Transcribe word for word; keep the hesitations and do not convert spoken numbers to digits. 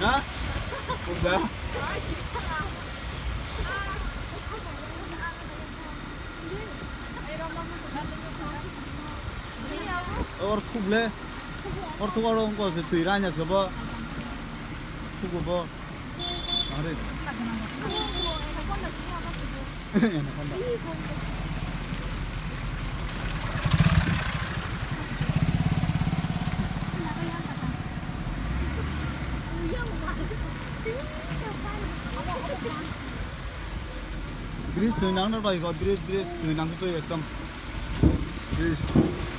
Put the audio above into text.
Ha? Udah. Or thuble. Or thuk oro wngkha se twi ranya se bo. Thugo bo. Are. Anaconda. Bridge twi nang na bai ko, bridge, bridge twi nang twi ekdom. Bridge.